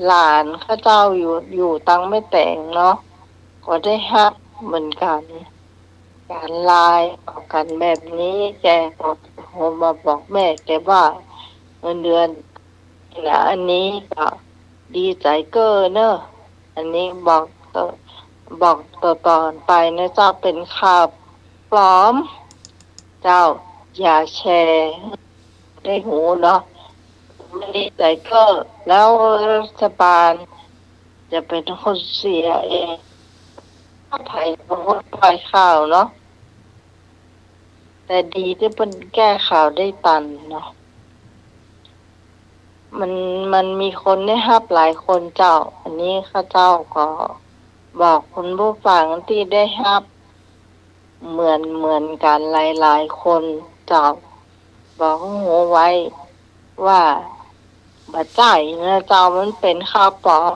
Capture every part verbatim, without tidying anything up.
หลานข้าเจ้าอยู่ อยู่ตังแม่แตงเนาะ ก็ได้ฮับเหมือนกั๋น ก๋านไลน์ออกกั๋นแบบนี้ แกก็โทรมาบอกแม่แกว่าเงินเดือนนะ อันนี้ก็ดีใจ๋เก้อเนอะ อันนี้บอกต่อ บอกต่อๆ ไปนะเจ้า เป๋นข่าวปลอม เจ้า อย่าแชร์ ได้ฮู้เนาะ มันดีใจ๋เก้อ แล้วรัฐบาลจะเป๋นคนเสียเอง ถ้าใผเป๋นคนปล่อยข่าวเนาะ แต่ดีตี้เปิ้นแก้ข่าวได้ตันเนาะ มัน มันมีคนได้ฮับหลายคนเจ้า อันนี้ข้าเจ้าก็บอกคุณผู้ฟังตี้ได้ฮับ เหมือน เหมือนกั๋นหลายๆ คนเจ้า บอกหื้อฮู้ไว้ว่าบ่ใจ้นะเจ้า มันเป๋นข่าวปลอม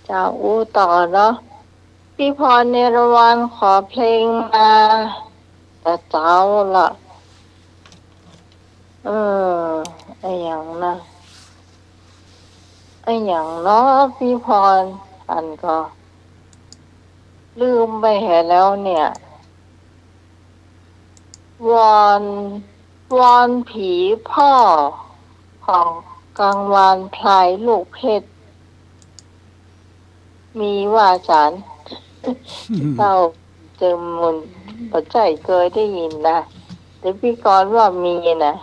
เจ้า อู้ต่อเนาะ พี่พรเนรวันขอเพลงมาแต่เจ๊าละ เออ อะหยังนะ อะหยังเนาะพี่พร อันก็ลืมไปแหมแล้วเนี่ย วอน วอนผีพ่อของกังวานพลายลูกเพชร มีว่าจารย์ เจ้าเจิมมุน บ่ใจ้เกยได้ยินนะ แต่พี่กรณ์ว่ามีนะ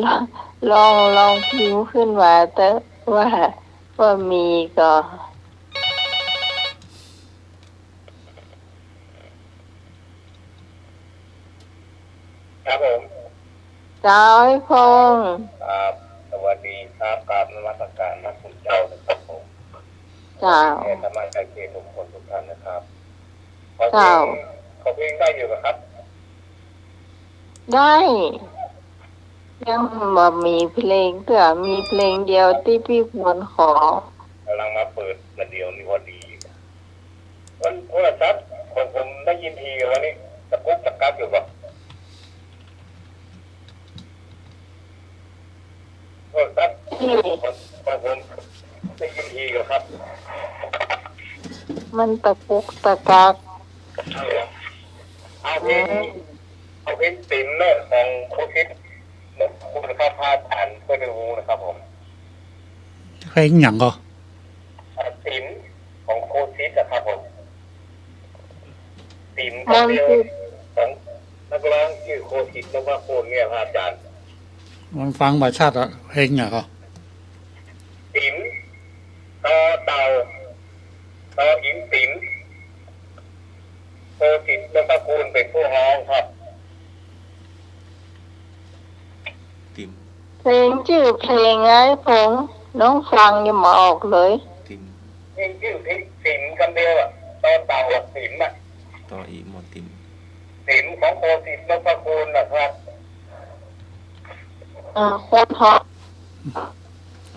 ลอง ลอง ลองพิมพ์ขึ้นมาเต๊อะว่า ว่ามีก็ ครับผม เจ้าไอ้พงษ์ ครับ สวัสดีครับ กราบนมัสการพระคุณเจ้านะครับผม เจ้า แก่ธรรมะใจเกณฑ์ทุกคนทุกท่านนะครับ ขอเพลง เจ้า ขอเพลงได้อยู่เหรอครับ ได้ ยังบ่มีเพลงเตื้อ มีเพลงเดียวตี้พี่พรขอ กำลังมาเปิดประเดี๋ยวนี้พอดี วันโทรศัพท์ของผมได้ยินทีวันนี้ ตะกุกตะกักอยู่บ่ โทรศัพท์ของผมได้ยินทีอยู่ครับ มันตะกุกตะกัก เอาเพลง เอาเพลงติ๋มเนอะ ของครูสิทธิ์ คุณครับ พระอาจารย์เพื่อนรู้นะครับผม เพลงหยังก็ อ่า ติ๋มของครูสิทธิ์นะครับผม ติ๋ม มัน คำเดียว คือ ของนักร้องชื่อโคสิทธิ์นพคุณเนี่ยครับอาจารย์ มันฟังบ่ชัดอะ เพลงหยังก็ ติ๋ม ตอเต่า ตออินติ๋ม โคสิทธิ์นพคุณเป็นผู้ฮ้องครับ ติ๋ม เพลงจื้อเพลงไงพงษ์ น้องฟังยังบ่ออกเลย ติ๋ม เพลงจื้อเพลงติ๋มคำเดียวอะ ตอเต่าอะ ติ๋มอะ ตออีหมอติม ติ๋มของโคสิทธิ์นพคุณนะครับ อ่า คนฮ้อง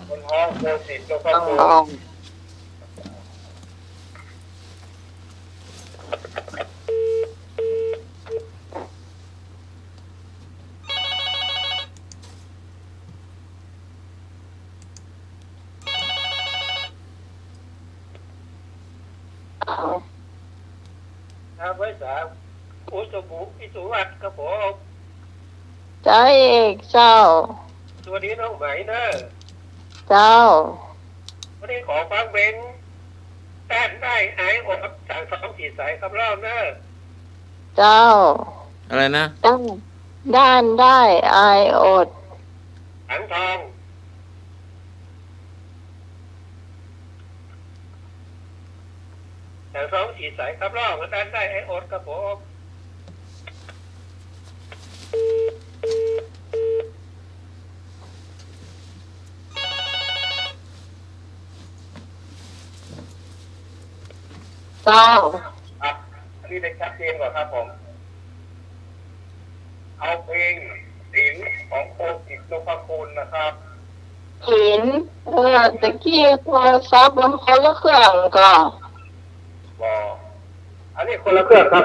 คนฮ้องโคสิทธิ์นพคุณ ต้องลอง ครับ สาม อุตบุ อิสุวัตครับผม เจ้าเอกเจ้า สวัสดีน้องไหมเนอะ เจ้า วันนี้ขอฟังเพลง ด้านด้ายอายอด จากสองสี่สายครับร้องเนอะ เจ้า อะไรนะ ด้าน ด้านด้ายอายอด สังทอง จากสองสี่สายครับร้อง ด้านด้ายอายอดครับผม เจ้า ครับ อันนี้ได้ชัดเจนกว่าครับผม เอาเพลงศิลป์ของโคสิทธิ์นพคุณนะครับ ศิลป์ เออ ตะกี้โทรศัพท์มันคนละเครื่องก่อ บ่ อันนี้คนละเครื่องครับ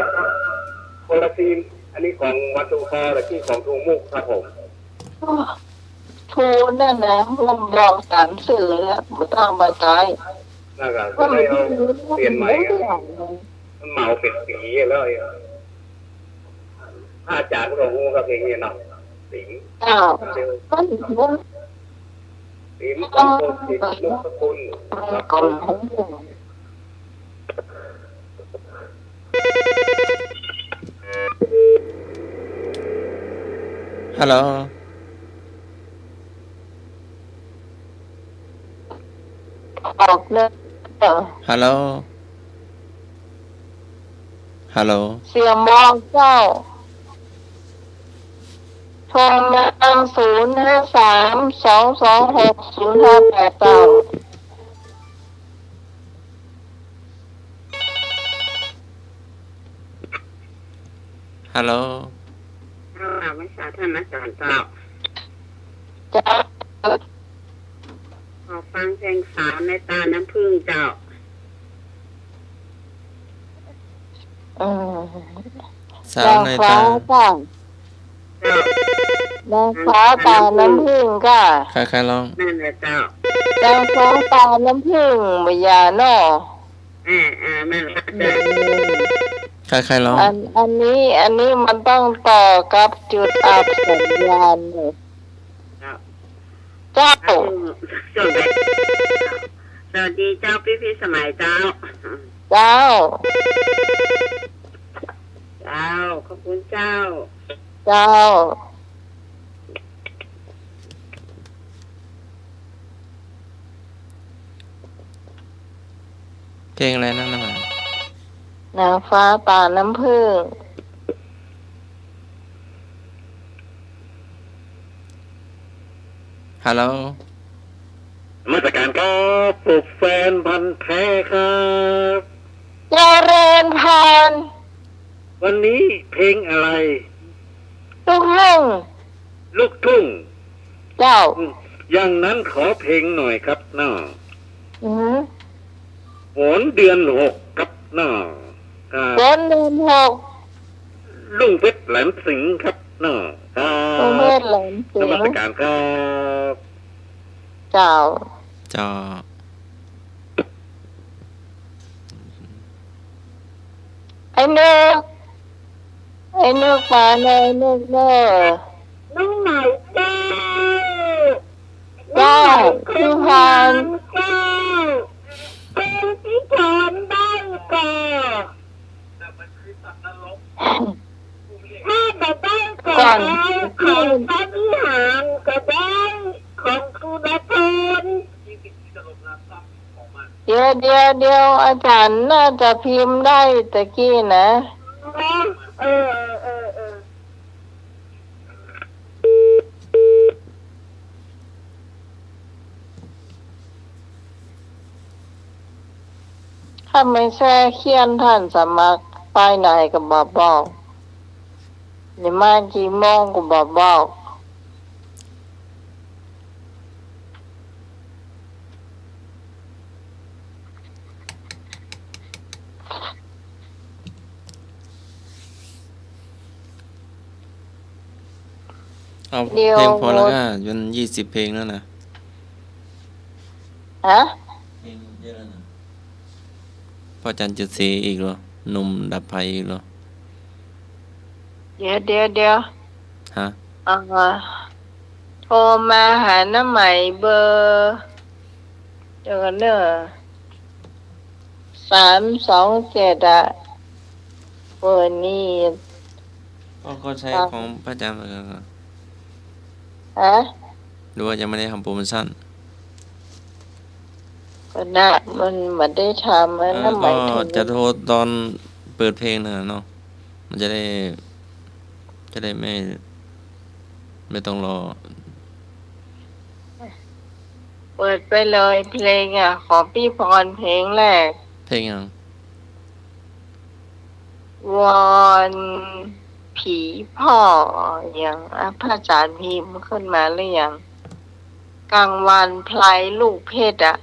คนละซีม อันนี้ของวันทูคอ ตะกี้ของทูมุกครับผม โอ้ ทูนั่นนะ มันบอกต๋ามซื่อแล้ว บ่ต้องมาใจ๊ นั่นก็ ก็เลยเอาเปลี่ยนใหม่ครับ มันเหมาเป๋นสีแล้ว พระอาจารย์ก็ฮู้ครับเพลงนี้เนาะ ศิลป์ เจ้า ศิลป์ของโคสิทธิ์นพคุณครับ ก็ฮู้ ฮัลโหล ออกเลย ฮัลโหล ฮัลโหล เสียงมองเจ้า โทรมาทาง ศูนย์ห้าสาม สองสองหก ศูนย์ห้าแปด เจ้า ฮัลโหล เจ้า ไหว้สาท่านอาจารย์เจ้า เจ้า ขอฟังเพลงสาวในตาน้ำผึ้งเจ้า อืม สาวในตา นางฟ้าเจ้า เจ้า นางฟ้าตาน้ำผึ้งก้า ใคร ใครร้อง นั่นแหละเจ้า นางฟ้าตาน้ำผึ้ง บ่อย่าเนาะ เออ เออ นั่นแหละเจ้า อืม ใคร ใครร้อง อัน อันนี้ อันนี้มันต้องต่อกับจุดอับสัญญาณเนี่ย เจ้า เจ้า เจ้า สวัสดีเจ้า พี่พิสมัยเจ้า เจ้า เจ้า ขอบคุณเจ้า เจ้า เพลงอะไรนั่นน่ะ นางฟ้าตาน้ำผึ้ง ฮัลโหล นมัสการครับ พวกแฟนพันธุ์แท้ครับ เจริญพร วันนี้เพลงอะไร ลูกทุ่ง ลูกทุ่ง เจ้า อืม อย่างนั้นขอเพลงหน่อยครับน้อ อืม ฝนเดือนหกครับน้อ ครับ ฝนเดือนหก ลุงเพชรแหลมสิงห์ครับน้อ ครับ ลุงเพชรแหลมสิงห์ นมัสการครับ เจ้า เจ้า ไอ้นก ไอ้นกป่า ไอ้นกเนอ น้องไหมเจ้า เจ้า น้องไหมคนงามเจ้า เพลงตี้ถอนได้ก่อ ถ้าบ่ได้ก็เอาของพระวิหารก็ได้ ของสุนทร เดี๋ยว เดี๋ยว เดี๋ยว อาจ๋ารย์น่าจะพิมพ์ได้ตะกี้นะ เออ เออ เออ เออ ถ้าไม่แซ่เคียนท่านสมัคร ไปไหนก็บ่บอก นี่มากี่โมงก็บ่บอก เอา เดี๋ยว เพลงพอแล้วก็ มันยี่สิบเพลงแล้วนะ ฮะ เพลงเยอะแล้วนะ พ่อจันทร์เจ็ดสีอีกเหรอ หนุ่มดับไฟอีกเหรอ เดี๋ยว เดี๋ยว เดี๋ยว ฮะ อ่า โทรมาหาน้าใหม่เบอร์ เดี๋ยวก่อนเนอะ สามสองเจ็ด อะ เบอร์นี้ ก็ ก็ใช้ อ่า ของพระอาจารย์เหมือนกันครับ ฮะ หรือว่ายังไม่ได้ทำโปรโมชั่น ก็น่ะ มันบ่ได้ทำอะ เออ นะ หมายถึง ก็จะโทรตอนเปิดเพลงนั่นน่ะเนาะ มันจะได้ จะได้ไม่ ไม่ต้องรอ เปิดไปเลยเพลงอะ ขอปี้พรเพลงแรก เพลงหยัง วอนผีพ่อ อย่าง อ่ะ พระอาจารย์พิมพ์ขึ้นมาหรือยัง กังวานไพรลูกเพชรอะ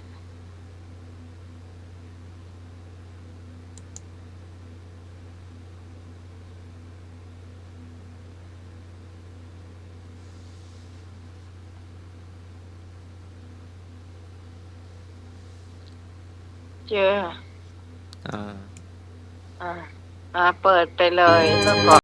เจอ อ่า อ่า อ่า เปิดไปเลย แล้วก็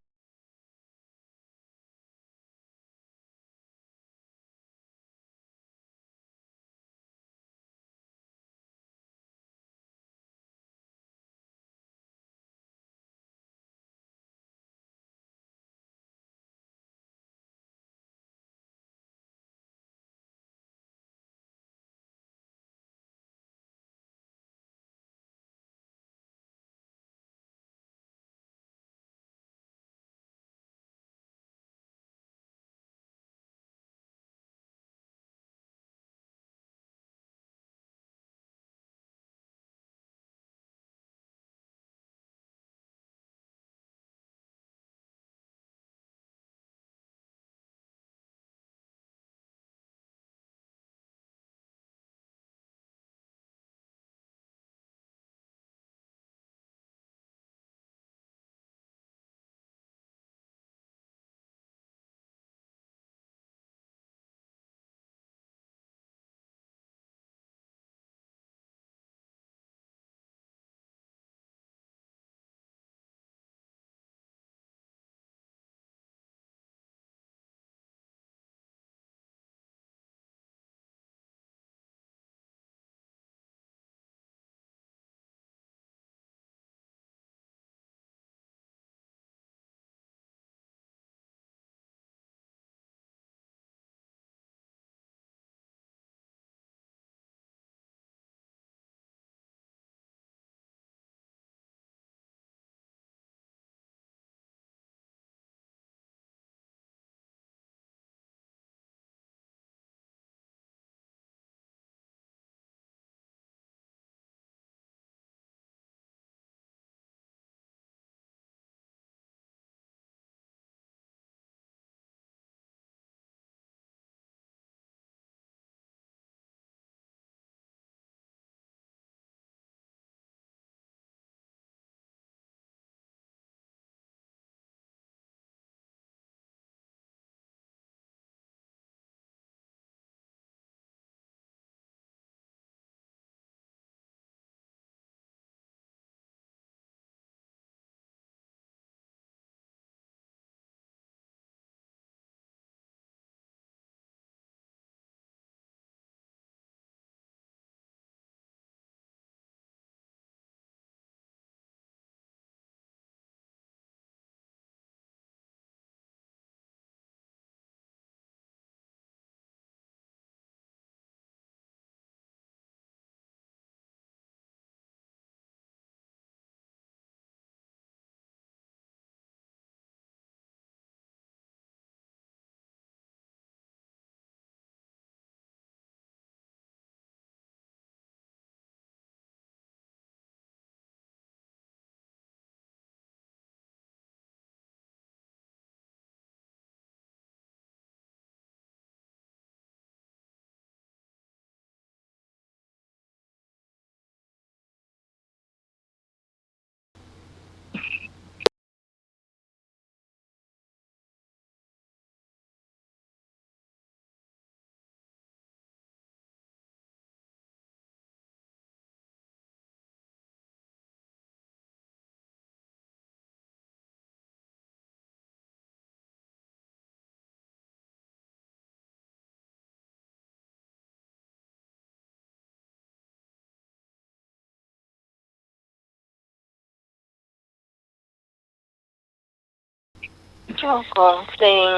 เจ้าของเพลง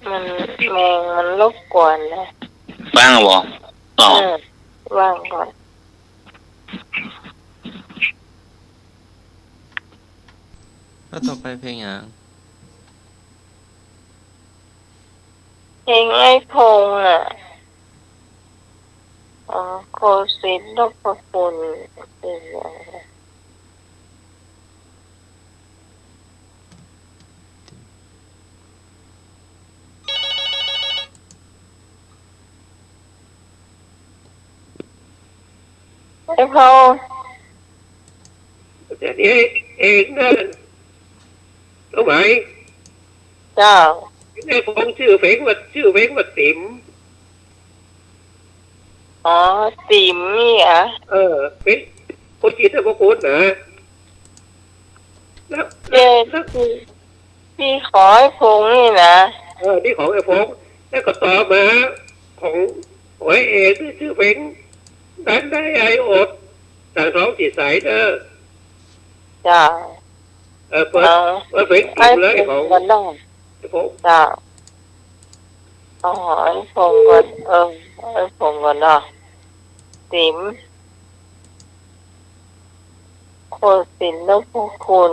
มัน แมงมันรบกวนนะ วางบ่ ต่อ เออ วางก่อน ก็ต่อไปเพลงหยัง เพลงไอ้พงษ์อะ อ๋อ โคสิทธิ์นพคุณ เป็นยังไง ไอ้พงษ์ เดี๋ยวนี้เองนะ รู้ไหม เจ้า ไอ้พงษ์ จื้อเพลงว่า จื้อเพลงว่าติ๋ม อ๋อ ติ๋มนี่อะ เออ เป็นคนจีนนะ พวกคุณนะ แล้ว เออ แล้ว ตี้ของไอ้พงษ์นี่นะ เออ ตี้ของไอ้พงษ์ แล้วก็ต่อมาของ ของไอ้เอกนี่จื้อเพลง ดันได้ไอ้อด สังทองสีใสเด้อ เจ้า เออ เปิด เอา เปิดเพลง ไอ้พงษ์ เลย ของ ก่อนเนาะ ไอ้พงษ์ เจ้า อ๋อ ไอ้พงษ์ก่อน เออ ไอ้พงษ์ก่อนเนาะ ติ๋ม โคสิทธิ์นพคุณ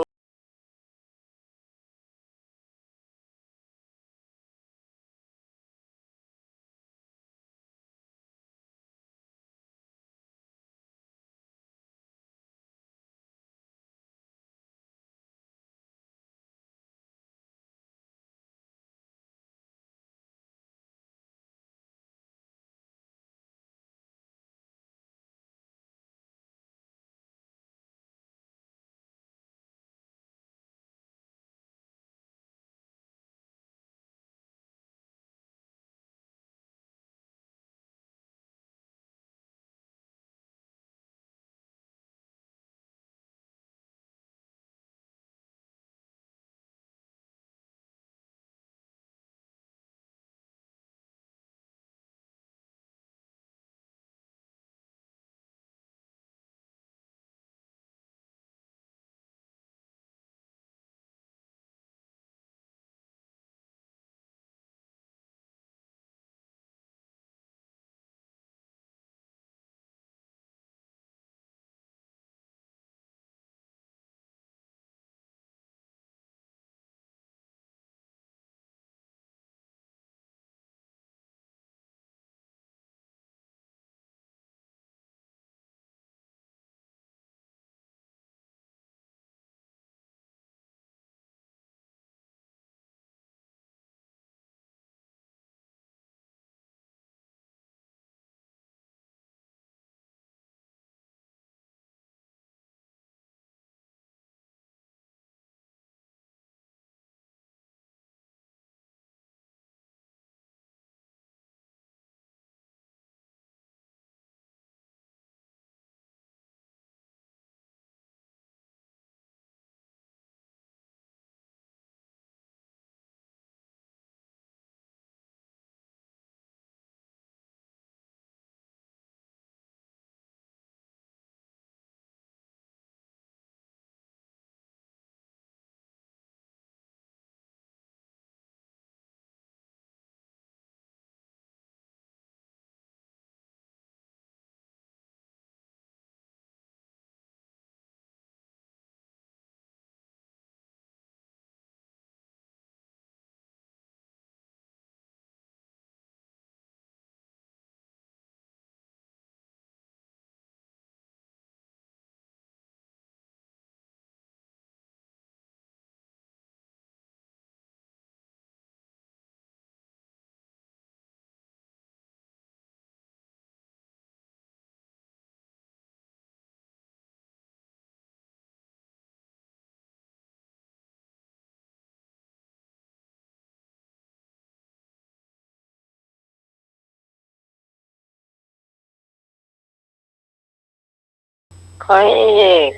ขอให้เอก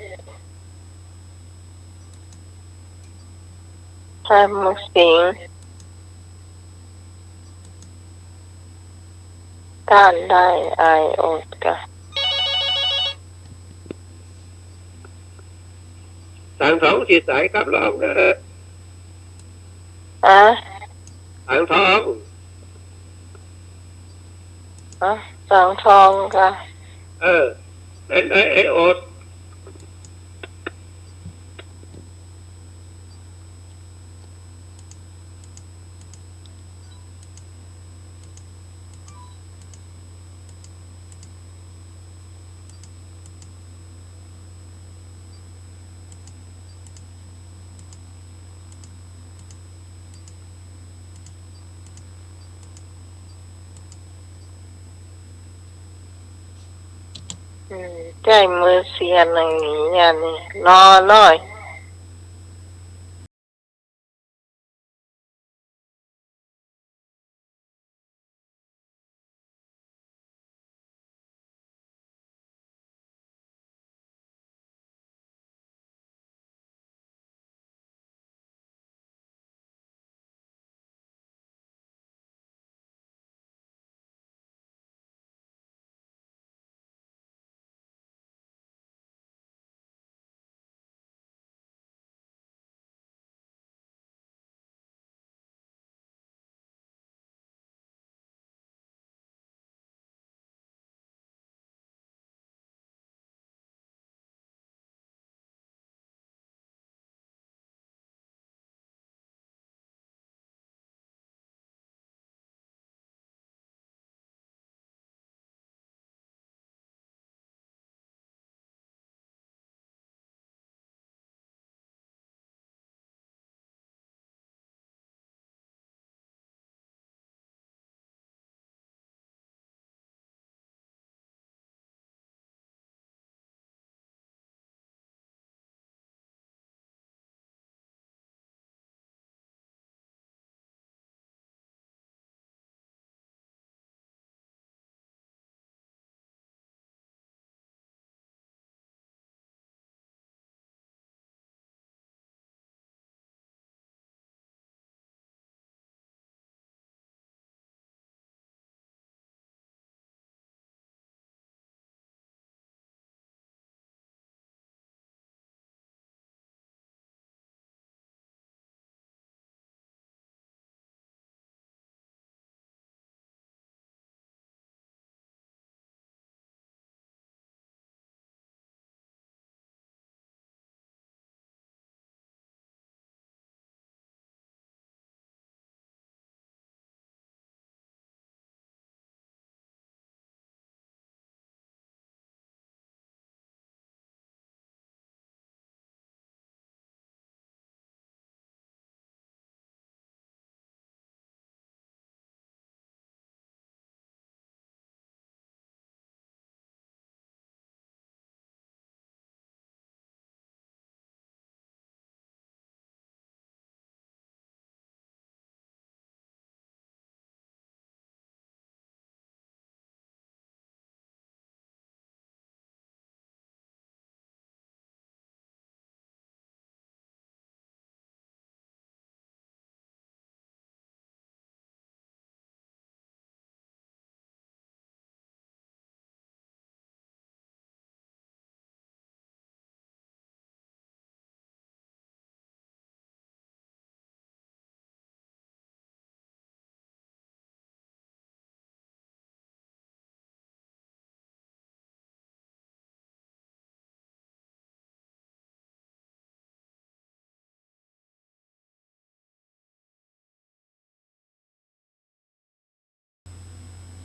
ทำสิ่งต้านได้อายอดกา สังทองสีใสครับ ร้องเด้อ อะ สังทอง อะ สังทองก่ะ เออ เป๋นพระเอกโอด อืม ใจ้ เมอเซีย หนังนี้ อย่างนี้ รอหน้อย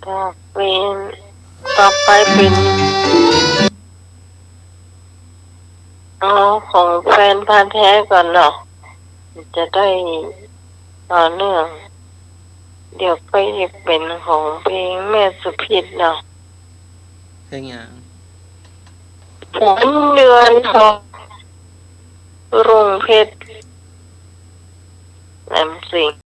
ต่อไป ต่อไปเป๋น เอาของแฟนพันธุ์แท้ก่อนเนาะ จะได้ต่อเนื่อง เดี๋ยวก็จะเป๋นของเพลงแม่สุพินเนาะ เพลงหยัง ฝนเดือนทอง รุ่งเพชร แหลมสิงห์